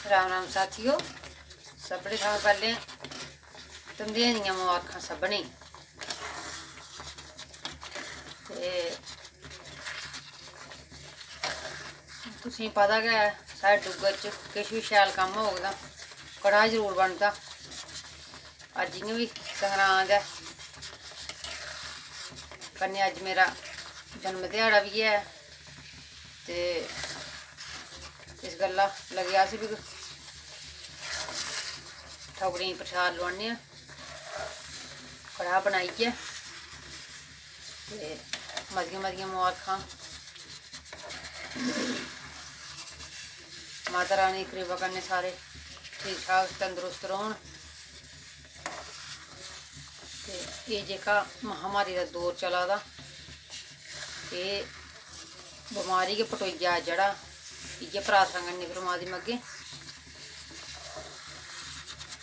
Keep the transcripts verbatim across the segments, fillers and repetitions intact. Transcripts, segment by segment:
राम राम साथियो, सभनें थमां पैह्लें धमदेआं दियां मबारखां सभनें गी। ते तुसेंगी पता गै ऐ, साढ़े डुग्गर च किश बी शैल कम्म होग तां कड़ाह् जरूर बनदा। अज्ज इ'यां बी संगरांद ऐ, कन्नै अज्ज मेरा जन्म ध्याड़ा बी ऐ, ते इस गल्ला लगे अस बी ठौगरें गी प्रसाद लोआने आं, कड़ाह् बनाइयै। ते मतियां मतियां मबारखां। माता रानी दी किरपा कन्नै सारे ठीक ठाक तंदरुस्त रौह्न। ते एह् जेह्का महामारी दा दौर चला दा, एह् बमारी गै पटोई जा जड़ा। इ'यै प्रार्थना करनी परमात्मा अग्गें,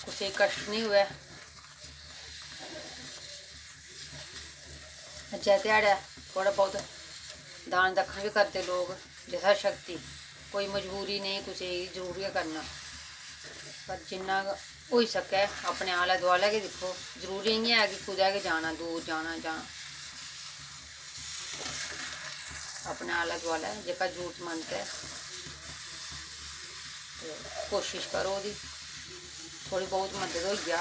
कुसै गी कश्ट निं होऐ। अज्जै ध्याड़ै थोह्ड़ा बहुत दान दक्खन बी करदे लोक, यथाशक्ति। कोई मजबूरी नेईं, कुसै गी जरूर गै करना, पर जिन्ना गै होई सकै अपने आलै दुआलै गै दिक्खो। जरूरी निं ऐ कि कुतै गै जाना, दूर जाना जां अपने आलै दुआलै जेह्का जरूरतमंद ऐ, ते कोशिश करो ओह्दी थोह्ड़ी बहुत मदद होई जा।